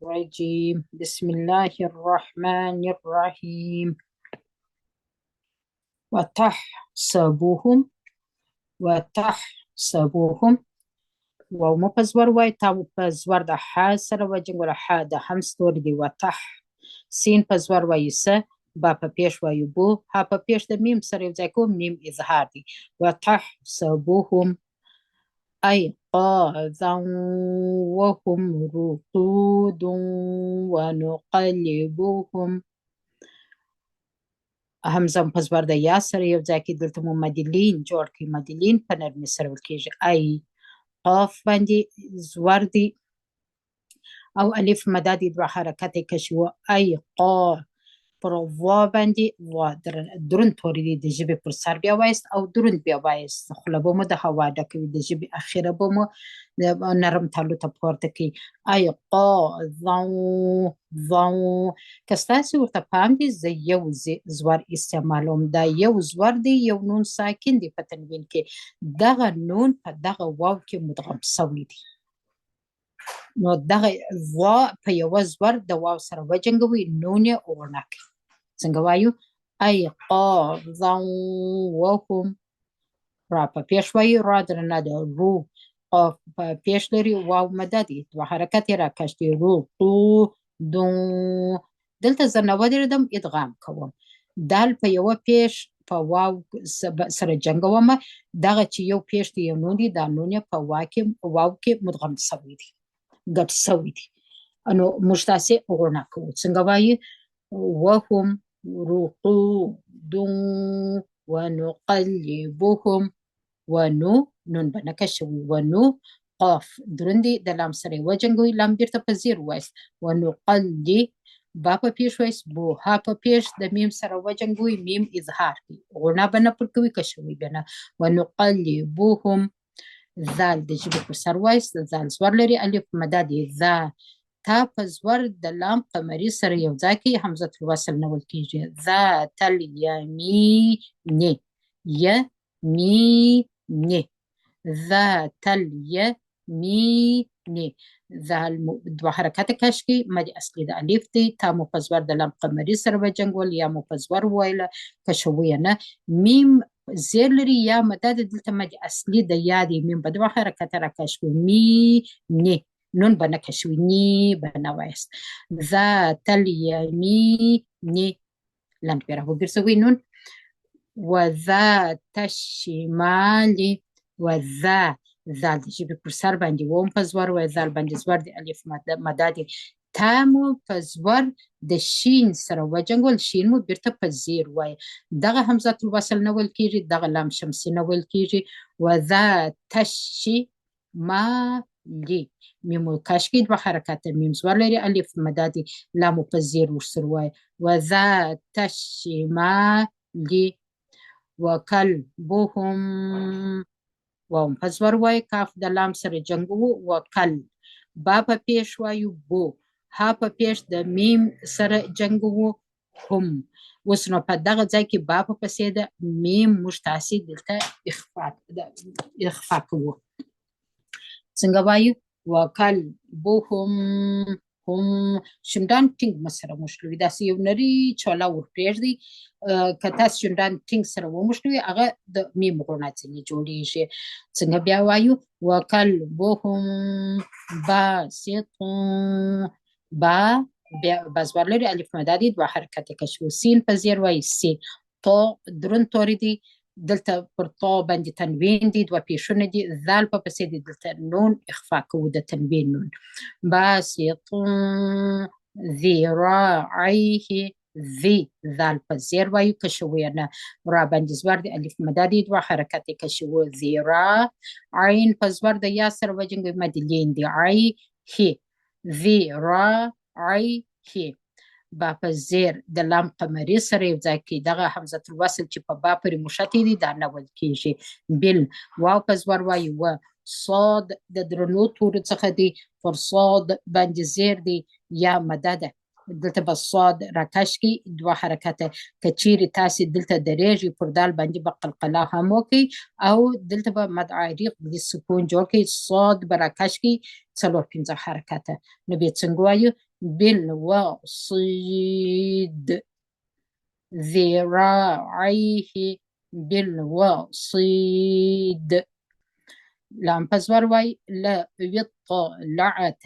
الرجيم. بسم الله الرحمن الرحيم. وتحسبهم وتحسبهم. واو مو په زور وای، تا په زور د ح سره وجنګوله. ح د همس توري دی. وتح سین په زور وایو، س با په پیش وایو، بو ها په پیش د میم سره یو ځای کوم، میم اظهار دی. وتحسبهم أيقاظا وهم رقود ونقلبهم. همزه په زبر د یا سره یو ځای کې، دلته مو مدلین جوړ کړي. مدلین په نرمي سره ویل کېږي. ای قاف باندې زور دی او الف مدد دوه حرکت کشو. ای قا پر وا باندې وا دروند توري دی، د ژبې پر سر بیا وایست او دروند بیا وایست. خوله به مو د هوا ډکوي، د ژبې اخیره به مو نرم تالو ته پورته کوي. ای قا ضو ضو. که ستاسې ورته پام دی، زه یو زور استعمالوم. دا یو زور دی، یو نون ساکن دی په تنوین کې. دغه نون په دغه واو کې مدغم سوی دی. نو دغه وا په یوه زور د واو سره وجنګوي، نون یې غوڼه کوي. څنګه وایو؟ ایقاظا وهم. را په پیش وایو، را درنه ده. رو قاف په پیش لري، واو مده دی، دوه حرکت یې راکش دی. رو قو دو. دلته زه نه ودرېدم، ادغام کوم. دال په یوه پیش په واو سره جنګوم. دغه چې یو پیش دی، یو نون دی، دا نون یې په واو کې مدغم سوی دی، ګډ سوی دی. نو موږ تاسې غوڼه کوو. څنګه وایي؟ وهم رقود ونقلبهم. ونو نون به نه کشوي. ونو قاف دروند دی، د لام سره یې وجنګوي، لام بیرته په زیر وایست. ونقلي با په پیش وایست، بو ها په پیش د میم سره وجنګوي، میم اظهار کوي، غوڼه به نه پر کوي، کشوي به نه. ونقلبهم. ذال د ژبې پر سر وایست، ذال زور لري، الف مدد یې. ذا تا په زور د لام قمري سره یو ځای کې همزه الوصل نه ویل کېږي. ذات الیمین یمین ذات الیمین. ذال مو دوه حرکته کش کړي، مد اصلي د الف دی. تا مو په زور د لام قمري سره وجنګول یا مو په زور وویله، کشوي نه. میم زیر لري یا مدد، دلته مد اصلي د یا دی. میم په دوه حرکته راکش کړو. می نی نون به نه کشوي، نی به نه وایاست. ذات الیمین لنډ بیا راوګرځوي نون. وذات الشمال. وذا ذال د ژبې پر سر باندې ووم په زور وای، ذال باندې زور دی، الف مدا دی. تا مو په زور د شین سره وجنګول، شین مو بیرته په زیر وای. دغه همزه الوصل نه ویل کېږي، دغه لام شمسي نه ویل کېږي. وذات الشمال میم کش کې دوه حرکته، میم زور لري، الف مدا دی، لام په زیر ورسره وای. وذات الشمال وکلبهم. واو په زور وای، کاف د لام سره جنګوو. وکل با په پیش وایو، بو ها په پیش د میم سره جنګوو. هم اوس نو په دغه ځای کې با په پسې ده، میم موږ تاسې دلته اخفا کوو. څنګه وایو؟ وکلبهم. هم شونډان ټینګ مه سره مښلوي، داسې یو نري چوله ور پرېږدئ. که تاسو شونډان ټینګ سره ومښلوي، هغه د میم غوڼه ځینې جوړېږي. څنګه بیا وایو؟ وکلبهم باسط. با بیا بزور لري، الف مدا دی، دوه حرکت کشو. سین په زیر وایي، سی تو دروند توری دی، دلته پر تو باندې تنوین دی، دوه پیښونه دي، ذال په پسې دی، دلته نون اخفا کوو د تنوین نون. باسط ذراعیه. ذی ذال په زیر وایو، کشوي نه. را باندې زور دی، الف مدا دی، دوه حرکت کشوو. ذرا عین په زور د یا سره وجنګوي، مد لین دی. عی هی ذرا عی هی. با په زیر د لام قمري سره یو ځای کې، دغه همزه الوصل چې په با پورې مښتې دی، دا نه ویل کېږي. بل واو په زور وایو. و صاد د درنو تورو څخه دی، پر صاد باندې زیر دی، یا مده ده. دلته به صاد راکش کی، دوه حرکته. که چیرې تاسې دلته درېږئ، پر دال باندې به قلقله هم وکئ او دلته به مد عریق د سکون جوړ کړئ. صاد به راکش کی، څلور پنځه حرکته. نو بیا څنګه وایو؟ بالوصيد، ذراعيه بالوصيد. لام په زور وای، ل وطلعت.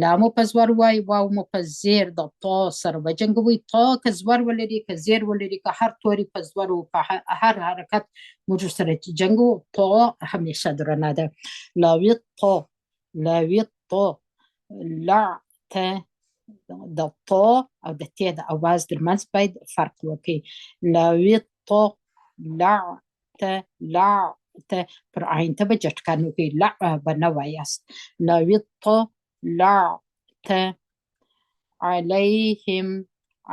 لام په زور وای، واو مو په زیر د طا سره وجنګوي. طا که زور ولري، که زیر ولري، که هر توري په زور او په هر حرکت موږ سره چې جنګو، طا همیشه درنه ده. لا وط، لا وط لعت، د طا او د ت د اواز ترمنځ باید فرق وکړي. لا وط لعت، لعت پر عین ته به جټکه نه کوي، لع به نه وایاست. لا وط لعت علیهم،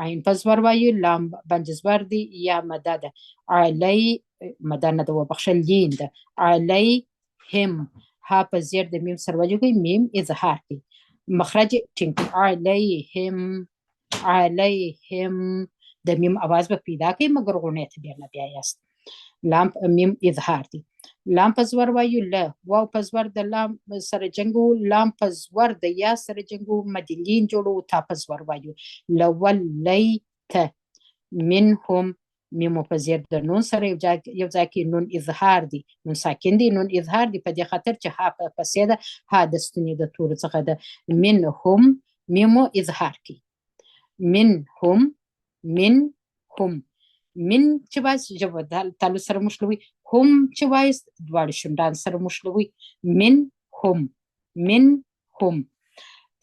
عین په زور وایو، لام باندې زور دی، یا مده ده. علی مده نه ده، وبخښه، لین ده. علیهم، ها په زیر د میم سره وجوګي، میم اظهار کوي، مخرج ټینګ کړي. علیهم، علیهم، د میم اواز به پیدا کوي، مګر غونې ته بیا نه بیایاست. لام میم اظهار دی. لام په زور وایو، ل واو په زور د لام سره جنګو، لام په زور د یا سره جنګو، مدلین جوړو، تا په زور وایو. لولیت منهم، میم په زیر د نون سره یو ځای کې، نون اظهار دی، نون ساکن دی، نون اظهار دی، په دې خاطر چې ها په پسې ده، ها د ستوني د تورو څخه ده. منهم، میمو اظهار کوي. منهم، منهم، من چې وایاست ژبه تالو سره مښلوي، هم چې وایاست دواړه شونډان سره مښلوي. من هم، من هم.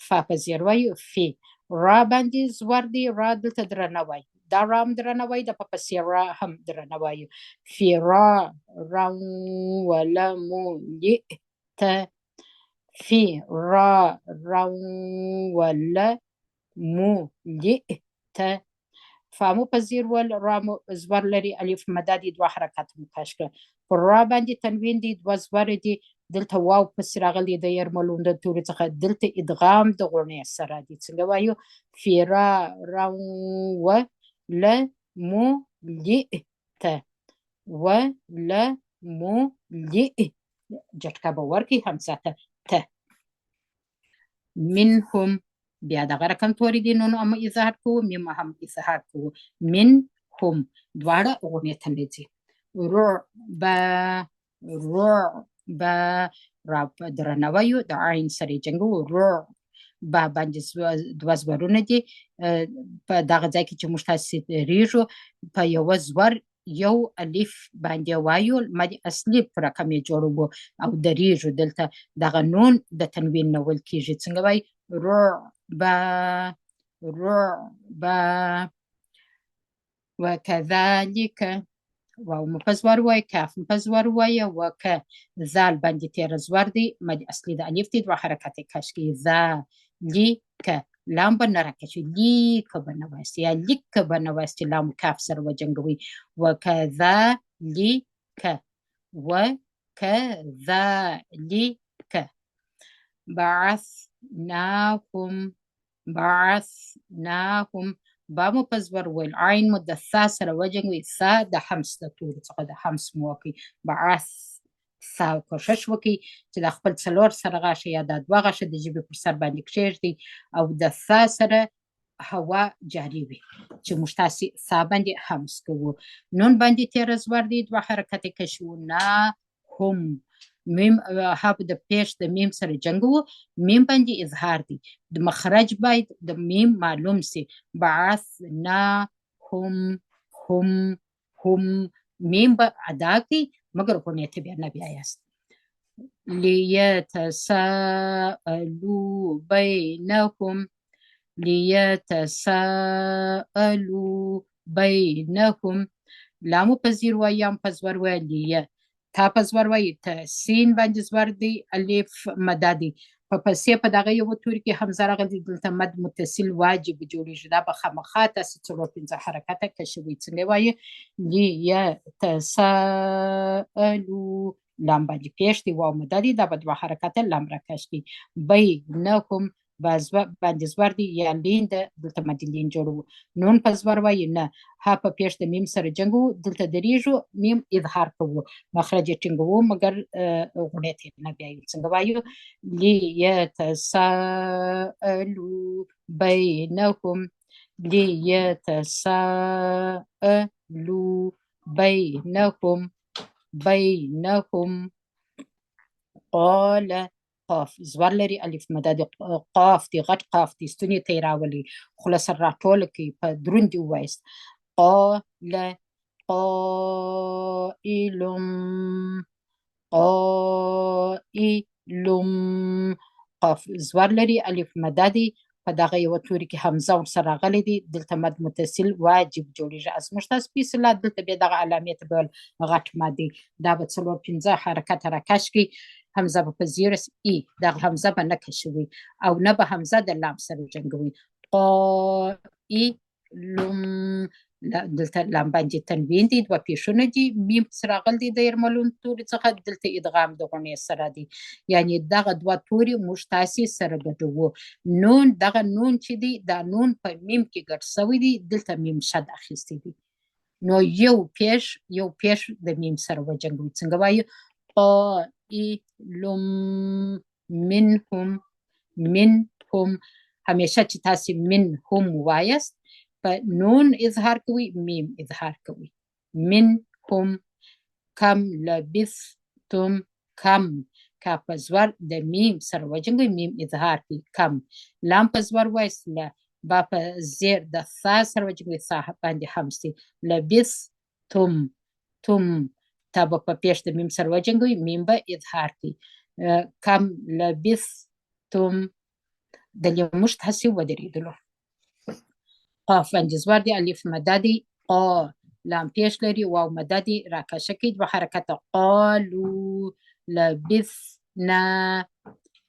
فا په زیر وایو، فی. را باندې زور دی، را دلته درنه وایي، دا را هم درنه وایي، د په پسې را هم درنه وایو. فی را را ولملئت، فی را را ولملئت. فامو په زیر ول، را مو زور لري، الف مده دي، دوه حرکات مو کش کړه. پر را باندې تنوین دی، دوه زور دي، دلته واو پسې راغلی د یرملون د توري څخه، دلته ادغام د غونې سره دی. څنګه وایو؟ فی را را و ل مو ل ت، و ل مو ل، جټکه به ورکړي همزه ته ت. منهم، بیا دغه رقم توري دي، نون هم اظهار کوو، میم هم اظهار کوو. من هم دواړه غونې ته نه ځي. رعب، رعب، را په درنه وایو، د عین سره یې جنګوو. رعب باندې دوه زورونه دي. په دغه ځای کې چې موږ تاسې درېږو، په یوه زور یو الف باندې وایو، مد اصلي په رقم یې جوړوو او درېږو. دلته دغه نون د تنوین نه ویل کېږي. څنګه وایي؟ رعب، رعب. وکذلک، واو مو په زور وایي، کاف مو په زور وایي، وک ذال باندې تېره زور دی، مد اصلي د الف دی، دوه حرکت یې کش کوي. ذا لی ک، لام به نه راکشي، لیک به نه وایاست یا لیک به نه وایاست چې لام کاف سره وجنګوي. وکذلک، وکذلک بعثناهم، بعثناهم، با مو په زور ویل، عین مو د ثا سره وجنګوي، ثا د همس د توري څخه د همس مو وکړي. بعث، ثا کوښښ وکړي چې د خپل څلور سره غاښه یا دا دوه غاښه د ژبې پر سر باندې کښېږدي او د ثا سره هوا جاري وي چې موږ تاسې ثا باندې همس کوو. نون باندې تېره زور دی، دوه حرکت یې کشوو. نا هم، میم ها د پېښ د میم سره جنګوو، میم باندې اظهار دی، د مخرج باید د میم معلوم سي. بعث نا هم، هم، هم، میم به ادا کړي مګر غونې ته بیا نه بیایاست. لیتساءلوا بینهم، لیتساءلوا بینهم، لامو په زیر وایي، یام په زور وایي، لیه تا په زور وایي، ته سین باندې زور دی، الف مده دی، په پسې په دغه یو توري کې همزه راغلې، دلته مد متصل واجب جوړېږي، دا به خامخا تاسې څلور پنځه حرکته کشوئ. څنګه وایي؟ لیتساءلوا، لام باندې پېښ دی، واو مده دی، دا به دوه حرکته لام راکش کړي. بینهم، باندې زور دی یا لین ده، دلته مد لین جوړو. نون په زور وایو نه، ها په پېښ د میم سره جنګو، دلته درېږو، میم اظهار کوو، مخرج یې ټینګوو، مګر غوړې ته نه بیایو. څنګه وایو؟ لیتساءلو بینهم، لیتساءلو بینهم، بینهم. قال قاف زور لري، الف مدد قاف دی، غټ قاف دی، ستوني ته یې راولي، خوله سره راټوله کړئ، په دروند یې ووایاست. قال قائل، قائل. قاف زور لري، الف مدد دی، په دغه یوه توري کې همزه ورسره راغلی دی، دلته مد متصل واجب جوړېږي. از موږ تاسو په اصطلاح دلته بیا دغه علامې ته به غټ مد دی، دا به څلور پنځه حرکته راکش کړي، همزه به په زیر ای، دغه همزه به نه کشوي او نه به همزه د لام سره جنګوي. قائل، دلته لام باندې تنوین دی، دوه پېښونه دي، میم پسې راغلی دی د یرملون توري څخه، دلته ادغام د غونې سره دی، یعنی دغه دوه توري موږ تاسې سره ګډوو. نون، دغه نون چې دی دا نون په میم کې ګډ سوی دی، دلته میم شد اخیستی دی، نو یو پېښ، یو پېښ د میم سره وجنګوي. څنګه وایو؟ قائل منهم، منهم. همیشه چې تاسې منهم وایاست په نون اظهار کوي، میم اظهار کوي. منهم. کم لبثتم، کم کا په زور د میم سره وجنګوي، میم اظهار کوي. کم لام په زور وایاست، له با په زیر د ثا سره وجنګوي، ثا باندې همس دی. لبثتم، تم تا به په پېښ د میم سره وجنګوي، میم به اظهار کوي. کم لبثتم. د موږ هسې ودرېدلو. قاف باندې زور دی، الف مده دی، قا لام پېښ لري، واو مده دی، راکشه کوي دوه حرکته. قالو لبثنا،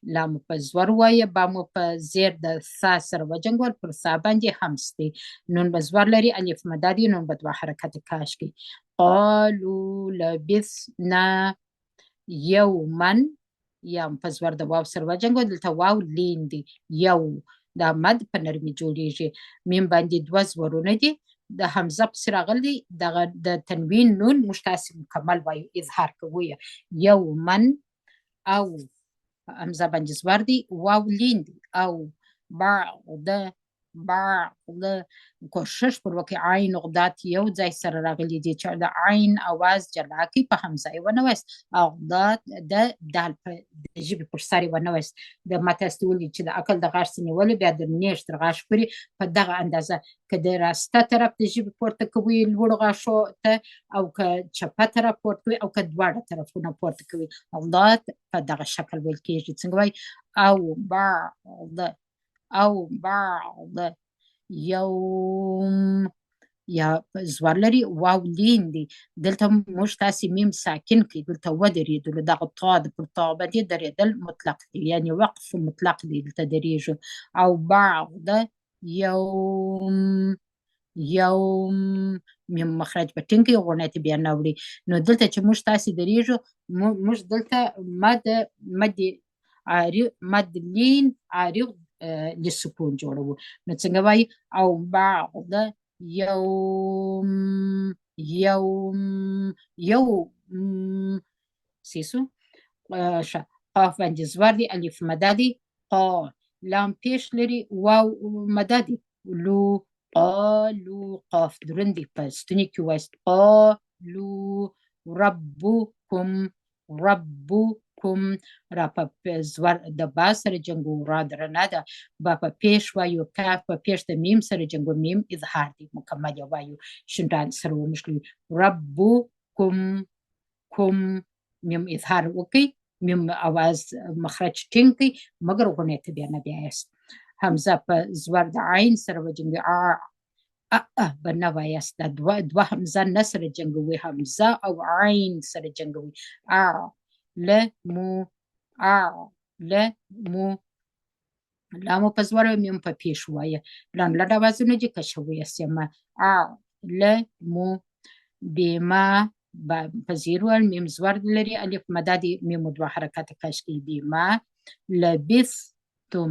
لام په زور وایه، با مو په زیر د ثا سره وجنګول، پر ثا باندې همس دی. نون به زور لري، الف مده دی، نون به دوه حرکته کاش کوي. قالو لبثنا یوما، یا په زور د واو سره وجنګول، دلته واو لین دی، یو دا مد په نرمي جوړیږي. میم باندې دوه زورونه دي، د همزه پسې راغلی دغه د تنوین نون موږ تاسې مکمل وایو، اظهار کوو یې. یوما او همزه باندې زور دی، واو لین دی، او بعد، بعد. کوشش پر وکړئ عین او دات یو ځای سره راغلي دي، چې د عین اواز جلا کړئ، په همزه یې ونه وایاست، او دات د دال په د ژبې پر سر یې ونه وایاست. د ما تاسې ولید چې د عقل د غاښ څخه نیولې بیا د نېښ تر غاښ پورې په دغه اندازه، که د راسته طرف د ژبې پورته کوئ لوړو غاښو ته، او که چپه طرف پورته کوئ، او که دواړه طرفونه پورته کوئ، او دات په دغه شکل ویل کېږي. څنګه وایي؟ او بعد، او بعد یوم، یا زور لري، واو لین دی، دلته موږ تاسې میم ساکن کړئ، دلته ودرېدلو، دغه تا د پر تا باندې درېدل مطلق دی، یعنی وقف مطلق دی، دلته درېږو. او بعد یوم، یوم میم مخرج به ټینګ کړئ، غوڼی ته بیا نه وړي. نو دلته چې موږ تاسې درېږو، موږ دلته مد، مد عارض، مد لین عارض للسکون جوړوو. نو څنګه وایي؟ او بعد یوم، یوم، یوم سیسو. ښه، قاف باندې زور دی، الف مده دی، قا لام پېښ لري، واو مده دی، لو قالو، قاف دروند دی، په ستوني کې وایاست. قالو ربکم، ربکم، را په زور د با سره جنګو، را درنه ده، با په پېښ وایو، کاف په پېښ د میم سره جنګو، میم اظهار دی، مکمل یې وایو، شونډان سره ومښلوي. ربکم، کوم، میم اظهار وکئ، میم اواز مخرج ټینګ کړئ، مګر غونې ته بیا نه بیایاست. همزه په زور د عین سره وجنګوي، ا ا ا به نه وایاست، دا دوه دوه همزه نه سره جنګوي، همزه او عین سره جنګوي. ا ل مو، ا ل مو، لامو په زور میم په پېښ وایه، لنډ لنډ اوازونه دي، کشوي یې سمه. ا ل مو، بما په زیر ویل، میم زور لري، الف مده دی، میم دوه حرکته کش کوي. بما لبثتم،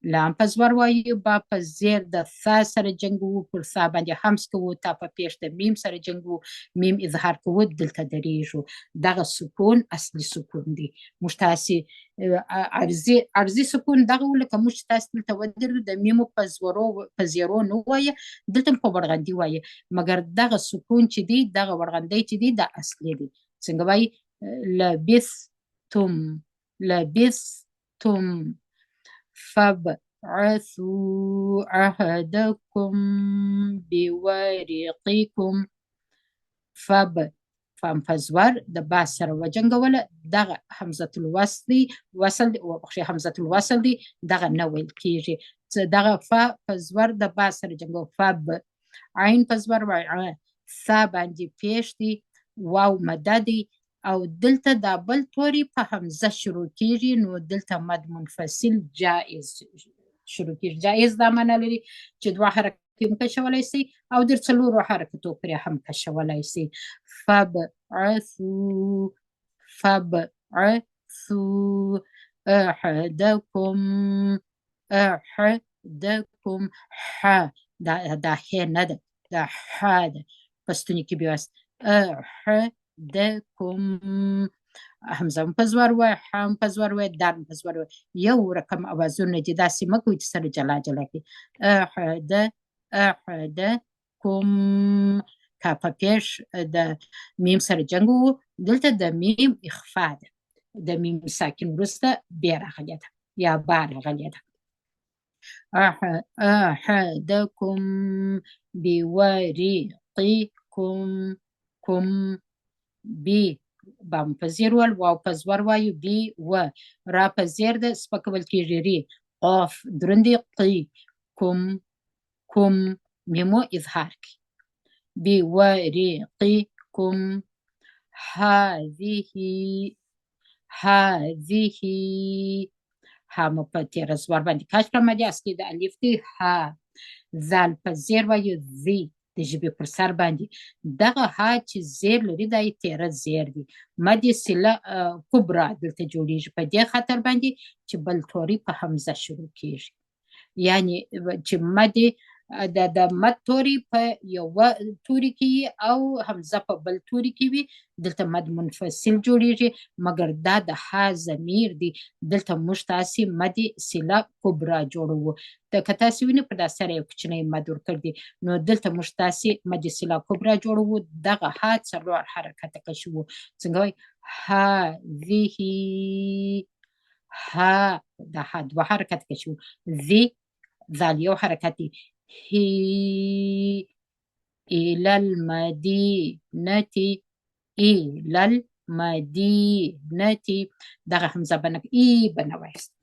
لام په زور وایو، با په زیر د ثا سره جنګو، پر ثا باندې همس کوو، تا په پیش د میم سره جنګو، میم اظهار کوو، دلته درېږو. دغه سکون اصلي سکون دی. موږ تاسې عرضي سکون دغه و، لکه موږ چې تاسې دلته ودرېدو د میمو په زورو په زیرو نه وایه، دلته هم په وړغندي وایه، مګر دغه سکون چې دی، دغه وړغندی چې دی، دا اصلي دی. څنګه وایي؟ لبثتم، لبثتم. فابعثوا عهدكم بورقكم. فب فم په زور د با سره وجنګوله، دغه همزة الوصل دی، وصل دی، وبخښئ، همزة الوصل دی، دغه نه ویل کیږي. دغه ف په زور د با سره جنګو، فب. عین په زور وای، ثا باندې پیش دی، واو مده دی، او دلته دا بل توري په همزه شروع کیږي، نو دلته مد منفصل جائز شروع کیږي. جائز دا معنی لري چې دوه حرکت هم کشولای سي او در څلورو حرکتو پرې هم کشولای سي. فبعثوا، فبعثوا احدکم، احدکم. ح دا دا ح نه ده، دا ح ده، په ستوني کې بیاست. احدکم، همزه هم په زور وای، ح هم په زور وای، دال هم په زور وای. یو رقم اوازونه دي، داسې مه کوئ چې سره جلا جلا کړي. احد، احدکم. که په پېښ د میم سره جنګ وو، دلته د میم اخفا ده، د میم ساکن وروسته بې راغلې ده یا با راغلې ده. احدکم بورقکم، کوم. بی با مو په زیر ول، واو په زور وایو، بی و را په زیر ده، سپکه ویل کېږي ری، قاف دروند دی، قی، کوم، کوم، میمو اظهار کی. بی و ری قی کوم. هذه، هذه. ها مو په تېره زور باندې کش کړه، مدې اصلي د الف دی. ها ذال په زیر وایو، ذی د ژبې پر سر باندې. دغه ها چې زیر لري، دا یې تېره زیر دی. مد صله کبرا دلته جوړیږي په دې خاطر باندې چې بل توري په همزه شروع کیږي، یعنی چې مد د مد توري په یوه توري کې او همزه په بل توري کې وي، دلته مد منفصل جوړیږي. مګر دا د ها ضمیر دی، دلته موږ تاسې مد صله کبرا جوړوو. که تاسې وینئ په دا سره یو کوچنی مد ورکړ دی، نو دلته موږ تاسې مد صله کبرا جوړوو. دغه ها څلور حرکته کشوو. څنګه وایي؟ هذه، ها، دا ها دوه حرکت کشوو، ذی ذال یو حرکت دی، هی. إلى المدينة، إلى المدينة. دغه همزه به نه ای به نه وایاست.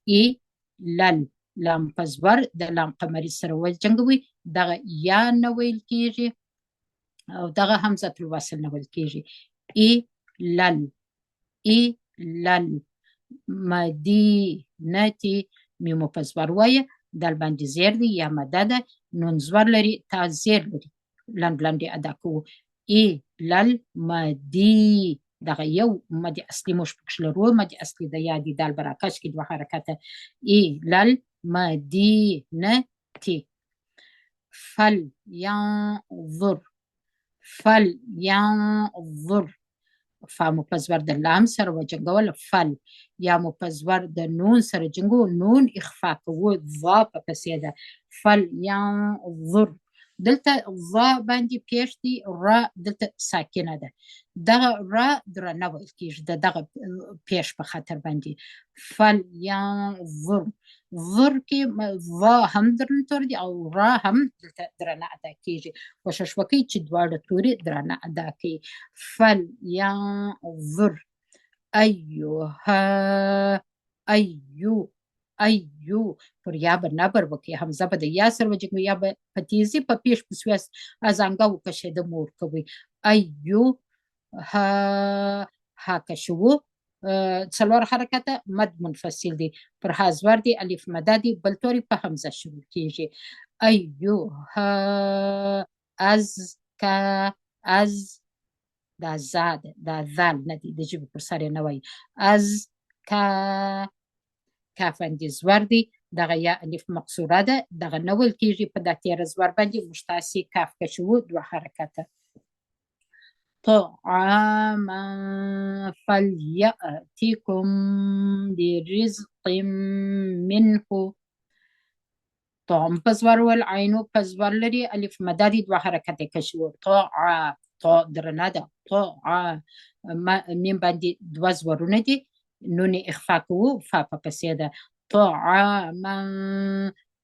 ای لل، لام په زبر د لام قمري سره وجنګوي، دغه یا نه ویل کیږي او دغه همزه الوصل نه ویل کیږي. ای لل، ای لل مدینة، میمو په زبر وایه، دال باندې زیر دی یا مده ده، نون زور لري، تا زیر لري، لنډ لنډ یې ادا کوو. ای لل مدی، دغه یو مد اصلي موږ پکښې لرو، مد اصلي د یا دی، دال به راکش کړي دوه حرکته. ای لل مدینة. فل ینظر، فل ینظر. فا مو په زور د لام سره وجنګول، فل یا مو په زور د نون سره جنګو، نون اخفا کوو، ظا په پسې ده. فل ینظر، دلته ظا باندې پیښ دی، را دلته ساکنه ده، دغه را درنه ویل کېږي د دغه پیښ په خاطر باندې. فل ینظر، ظر کې ظا هم درنه توري دی او را هم دلته درنه ادا کېږي. کوشش وکړئ چې دواړه توري درنه ادا کړئ. فل ینظر ایها، ایو، ایو، پر یا به نبر وکړي، همزه به د یا سره وجنګوي، یا به په تیزي په پیښ پسې ویاست ازانګه وکشېده مور کوي. ایو ها، ها کشوو، څلور حرکته، مد منفصل دی، پر ها زور دی، الف مده دی، بل توري په همزه شروع کیږي. ایو ها از کا، از دا زا ده، دا ذال نه دی، د ژبې پر سر یې نه وایي. از کا، کاف باندې زور دی، دغه یا الف مقصوره ده، دغه نه ویل کېږي. په دا تېره زور باندې موږ تاسې کاف کشوو دوه حرکته. طعاما فليأتكم برزق منه. طعم په زور ول، عین په زور لري، الف مده دي، دوه حرکته کشوو. طع، طا درنه ده، طع میم باندې دوه زورونه دي، نون اخفا کوو، فا په پسې ده. طعاما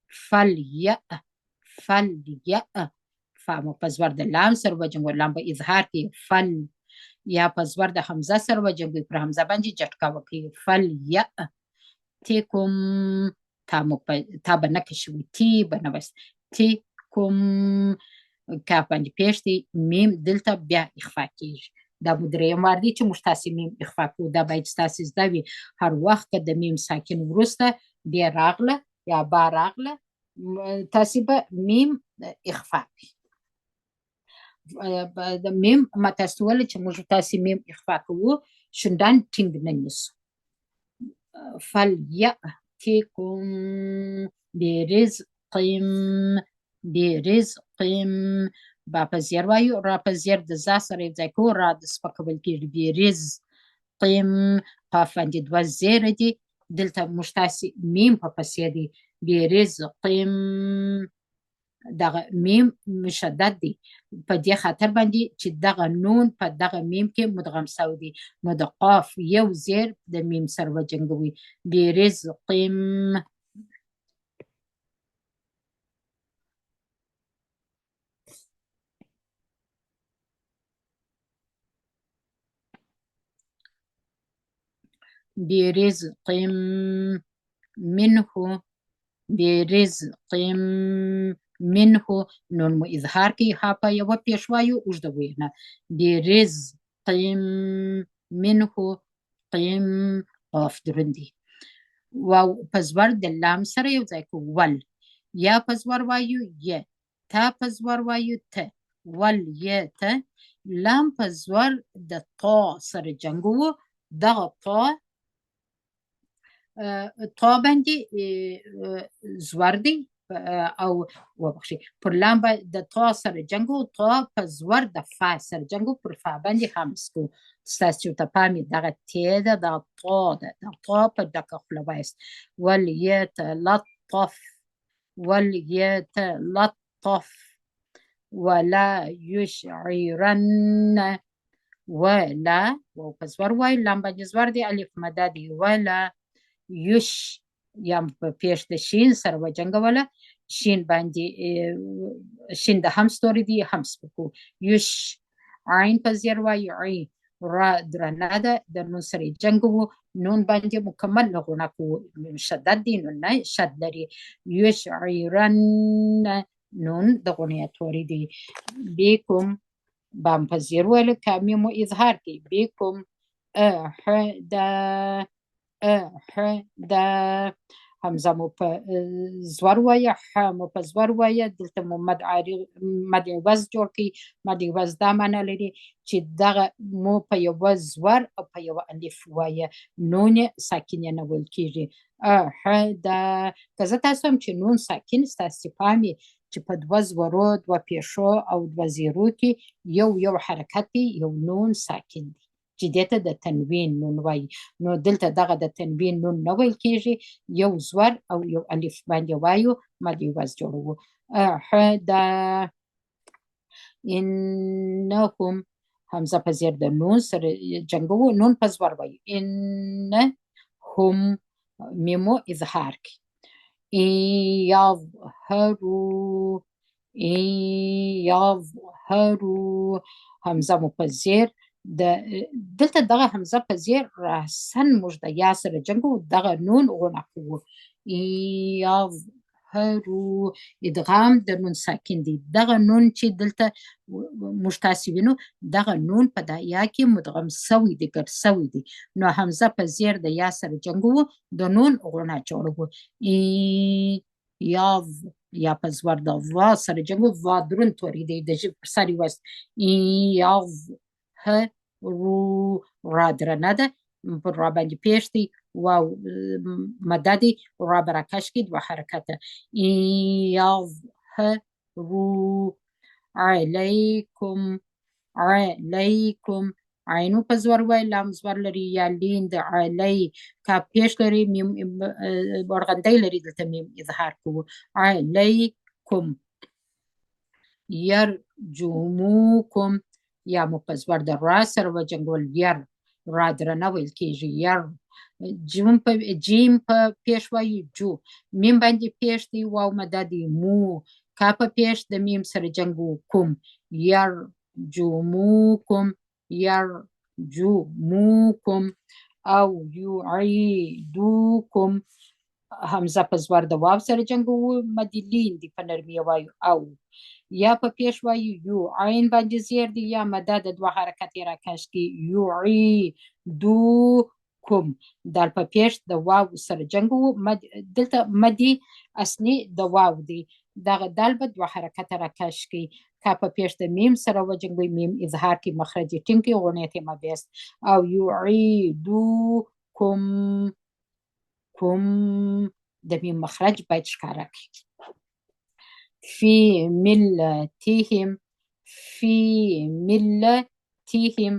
فليأ، فليأ، فا مو په زور د لام سره وجنګو، لام به اظهار کوي. فل یا په زور د همزه سره وجنګوي، پر همزه باندې جټکه وکړي. فليأ تکم، تا مو په تا به نه کشوي، تی به نه بس، تی کوم کاف باندې پېښ دی، میم دلته بیا اخفا کېږي. دا مو درېیم وار دی چې موږ تاسې میم اخفا کوو. دا باید ستاسې زده وي، هر وخت که د میم ساکن وروسته بیا راغله یا با راغله، تاسې به میم اخفا کوئ. د میم ما تاسو ته وویل چې موږ تاسې میم اخفا کوو، شونډان ټینګ نه نیسو. فلیأتکم برزق، برزق، با په زیر وایو، را په زیر د زا سره یو ځای کوو، را د سپکول کېږي. برزق، قاف باندې دوه زیره دي، دلته موږ تاسې میم په پسې دی. برزق، دغه میم مشدد دی، په دې خاطر باندې چې دغه نون په دغه میم کې مدغم سوی دی، نو د قاف یو زیر د میم سره وجنګوي. برزق، برزق منه، برزق منه، نون مو اظهار کوي، ها په یوه پېښ وایو، اوږده وینا. برزق منه، قیم قاف دروند دی. واو په زور د لام سره یو ځای کوو، ول یا په زور وایو ی، تا په زور وایو ت، ول ی ته. لام په زور د طا سره جنګوو، دغه طا طا باندې زور دی او وبخښئ، پر لام به د طا سره جنګو، طا په زور د فا سره جنګو، پر فا باندې همس کوو. ستاسو چې ورته پام وي، دغه ت ده، دغه طا ده، دغه طا په ډکه خوله وایاست. وليتلطف، وليتلطف، ولا يشعرن، ولا واو په زور وایو، لام باندې زور دی، الف مده دی. ولا یش، یا په پېښ د شین سره وجنګوله، شین باندې شین د همس توری دی، همس وکړو. یش، عین په زیر وایو، عین، را درنه ده، د نون سره یې جنګوو، نون باندې مکمل غونه کوو، مشدد دی، نون نه شد لري. یشعرن، نون د غونې توری دی. بكم، بام په زیر ویل، کامې مو اظهار کوي. بكم احدا، احدا، همزه مو په زور وایه، ح مو په زور وایه. دلته مو مد مد عوض جوړ کړي. مد عوض دا معنا لري چې دغه مو په یوه زور او په یوه الف وایه، نون یې ساکن یې نه ویل کېږي. احدا، که زه تاسو هم چې نون ساکن ستاسو پام یې چې په دوه زورو، دوه پېښو او دوه زیرو کې یو یو حرکت دی، یو نون ساکن دی چې دې ته د تنوین نون وایي. نو دلته دغه د تنوین نون نه ویل کېږي، یو زور او یو الف باندې وایو، مد عوض جوړوو. احدا، انهم، همزه په زیر د نون سره جنګوو، نون په زور وایو. انهم، میمو اظهار کوي. یظهروا، یظهروا، همزه مو په زیر د دلته دغه همزه په زیر راسن موږ د یا سره جنګو، دغه نون غونه کوو. یظهروا، ادغام د نون ساکن دی. دغه نون چې دلته موږ تاسې وینو، دغه نون په دا یا کې مدغم سوی دی، ګډ سوی دی، نو همزه په زیر د یا سره جنګوو، د نون غونه جوړوو. یاض، یا په زور د ضا سره جنګو، ضا دروند توری دی، د ژبې پر سر یې وایاست. یاض ه رو، را درنه ده، پر را باندې پېښ دی، واو مده دی، را به راکش کړي دوه حرکته. یظهرو علیکم، علیکم، عینو په زور وای، لام زور لري، یا لین د علی کا پیش لري، میم ورغندی لري، دلته میم اظهار کوو. علیکم. یرجموکم، یا مو په زور د را سره وجنګول، یر را درنه ویل کېږي، یر. جیم په جیم په پیش وایو، جو میم باندې پیش دی، واو مده دی، مو کا په پیش د میم سره جنګو، کوم. یرجموکم، یرجموکم او یعیدوکم، همزه په زور د واو سره جنګوو، مدي لین دی په نرمي وایو، او یا په پیش وایو، یو عین باندې زیر دی، یا مده د دوه حرکت یې راکش کړي، یعیدوکم. دال په پیش د واو سره جنګوو، مد دلته مدي اصلي د واو دی، دغه دال به دوه حرکته راکش کړي، کا په پیش د میم سره وجنګوي، میم اظهار کې مخرج یې ټینګ کړي، غونې ته مبیست. او یعیدوکم، کوم د میم مخرج باید ښکاره کړي. فی ملتهم، فی ملتهم،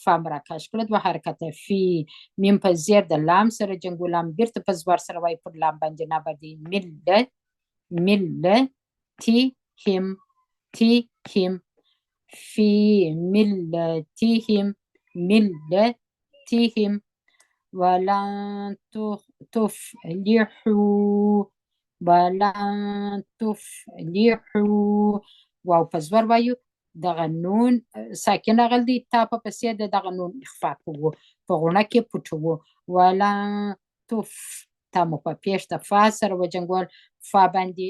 فام راکش کړه دوه حرکته. فی میم په زیر د لام سره جنګو، لام بیرته په زور سره وایي، پر لام باندې نابر دی. ملت، ملتهم، تهم، فی ملتهم، ملتهم. ولن تفلحوا، ولن تفلحوا، واو په زور وایو، دغه نون ساکن راغلی دی، تا په پسې د دغه نون اخفا کوو، په غوڼه کې پټوو. ولن تف، تا مو په پېښ د فا سره وجنګول، فا باندې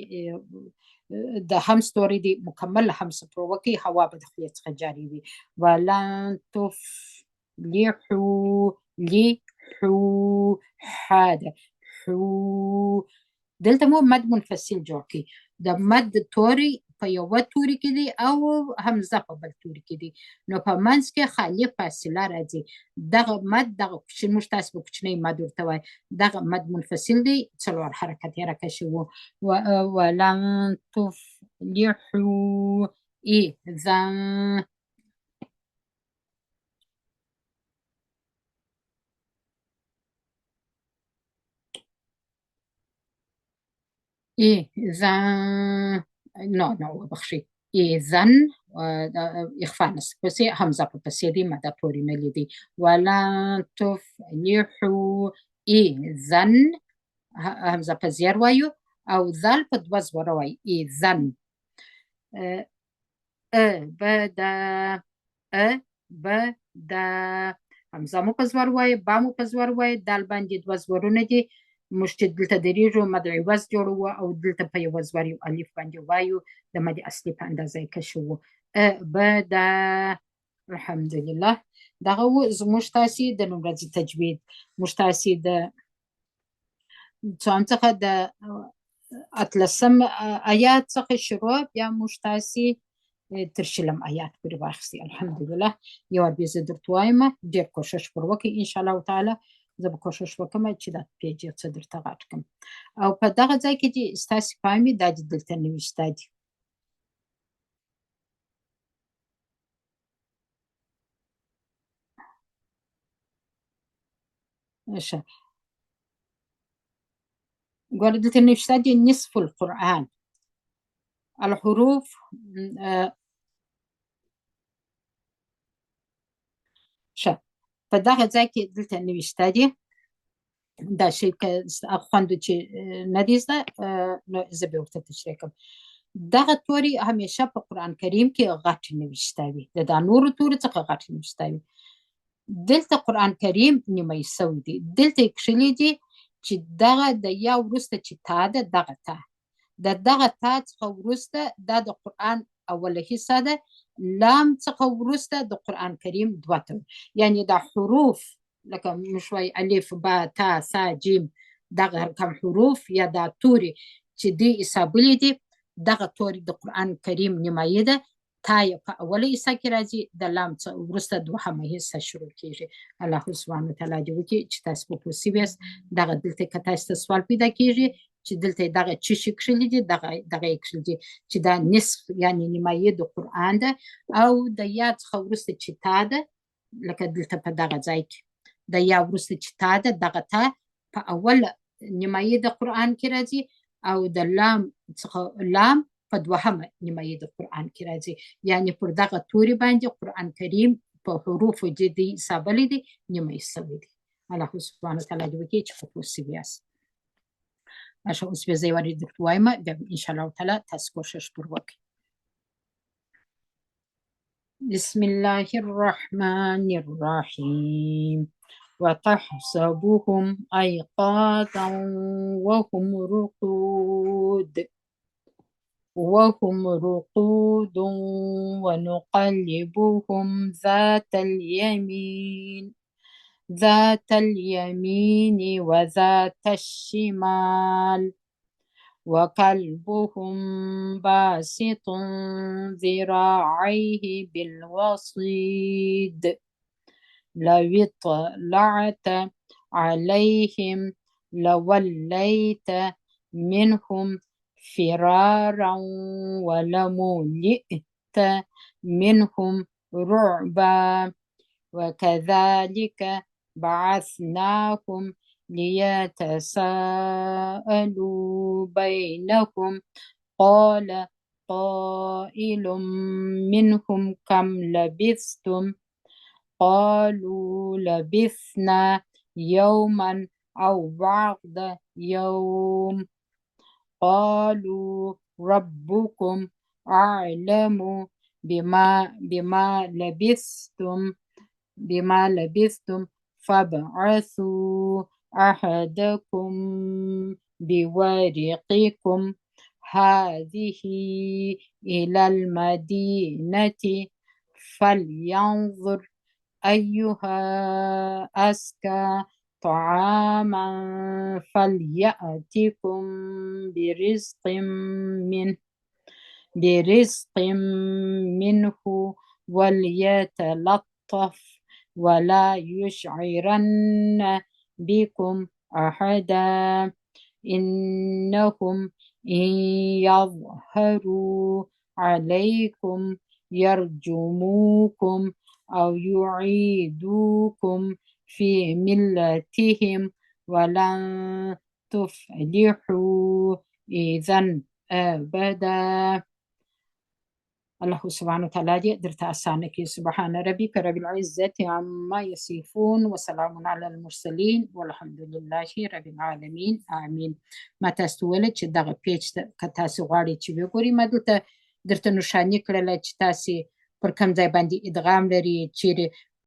د همس توری دی، مکمل همس پر وکړئ، هوا به د خولې څخه جاري وي. ولن تفلحوا، لحو، حا ده، حو. دلته مو مد منفصل جوړ کړي، د مد توري په یوه توري کې دی او همزه په بل توري کې دی، نو په منځ کې خالي فاصله راځي. دغه مد، دغه کوچنی، موږ تاسو به کوچنی مد ورته وایو، دغه مد منفصل دی، څلور حرکت یې راکشي وو. ولن تفلحوا اذا. اذا نو نو وبخښئ، اذا اخفاء نس پسې همزه په پسې دی، ماده توري نه لیدي. ولن تفلحوا اذا، همزه په زیر وایو او ذال په دوه زوره وایو، اذا. ا ب د، ا ب د، همزه مو په زور وایو، با مو په زور وایو، دال باندې دوه زورونه دي، موږ چې دلته درېږو مد عوض جوړوو او دلته په یوه زور یو الف باندې وایو، د مد اصلي په اندازه یې کشوو. ا ب د. الحمدلله دغه و زموږ تاسې د نن ورځې تجوید. موږ تاسې د څوام څخه د اتلسم آیات څخه شروع، بیا موږ تاسې تر شلم آیات پورې واخیستې. الحمدلله یو وار بیا زه درته وایم، ډېر کوښښ پر وکړئ ان شاء الله تعالی. زه به کوښښ وکړم چې دا پیج یو څه درته غټ کړم. او په دغه ځای کې چې ستاسې پام وي، دا دې دلته نوشته دي. ښه ګوره دلته نوشته دي نصف القرآن الحروف. ښه په دغه ځای کې دلته نوشته دي دا شی که خوندو چې نه دي زده، نو زه به ورته تشریح کړم. دغه توري همیشه په قرآن کریم کې غټ نوشته وي، د دا نورو تورو څخه غټ نوشته وي. دلته قرآن کریم نیمه سوی دی، دلته یې کښلي دي چې دغه د یا وروسته چې تا ده، دغه تا د دغه تا څخه وروسته دا د قرآن اوله حصه ده، لام څخه وروسته د قرآن کریم دوه توري، یعنی دا حروف لکه موږ وایو الف با تا ثا جیم، دغه رقم حروف یا دا توري چې دوی حسابلي دي، دغه توري د قرآن کریم نیمایي ده. تا یې په اوله حصه کې راځي، د لام څخه وروسته دوهمه حصه شروع کیږي. الله سبحانه وتعالی دې وکړي چې تاسو په پوه شوي یاست. دغه دلته که تاسو ته سوال پیدا کیږي چې دلته دغه څه شي کښلي دي، دغه یې کښلي دي چې دا نصف یعنې نیمایي د قرآن ده، او د یا څخه وروسته چې تا ده، لکه دلته په دغه ځای کې د یا وروسته چې تا ده، دغه تا په اوله نیمایي د قرآن کې راځي، او د لام څخه لام په دوهمه نیمایي د قرآن کې راځي. یعنې پر دغه توري باندې قرآن کریم په حروفو چې دی حسابلی دی نیمایي سوی دی. الله سبحانه وتعالی دې وکړي چې په پوه سوي یاست. ښه، اوس به زه یوه درته وایم، بیا به ان شاء الله تعالی تاسو کوښښ پر وکړئ. بسم الله الرحمن الرحيم. وتحسبهم أيقاظا وهم رقود وهم رقود ونقلبهم ذات اليمين ذات اليمين وذات الشمال وكلبهم باسط ذراعيه بالوصيد لو اطلعت عليهم لوليت منهم فرارا ولملئت منهم رعبا وكذلك بعثناهم ليتساءلوا بينهم قال قائل منهم كم لبثتم قالوا لبثنا يوما أو بعض يوم قالوا ربكم أعلم بما لبثتم بما لبثتم فابعثوا أحدكم بورقكم هذه إلى المدينة فلينظر أيها أزكى طعاما فليأتكم برزق منه برزق منه وليتلطف ولا يشعرن بكم أحدا إنهم إن يظهروا عليكم يرجموكم أو يعيدوكم في ملتهم ولن تفلحوا إذا أبدا. الله سبحانه وتعالى دې درته اسانه کړي. سبحان ربك رب العزة عما يصفون وسلام على المرسلين والحمد لله رب العالمين. آمین. ما تاسو ته وویل چې دغه پیج ته که تاسو غواړئ چې وګورئ، ما دلته درته نښاني کړله چې تاسو پر کوم ځای باندې ادغام لري، چیرې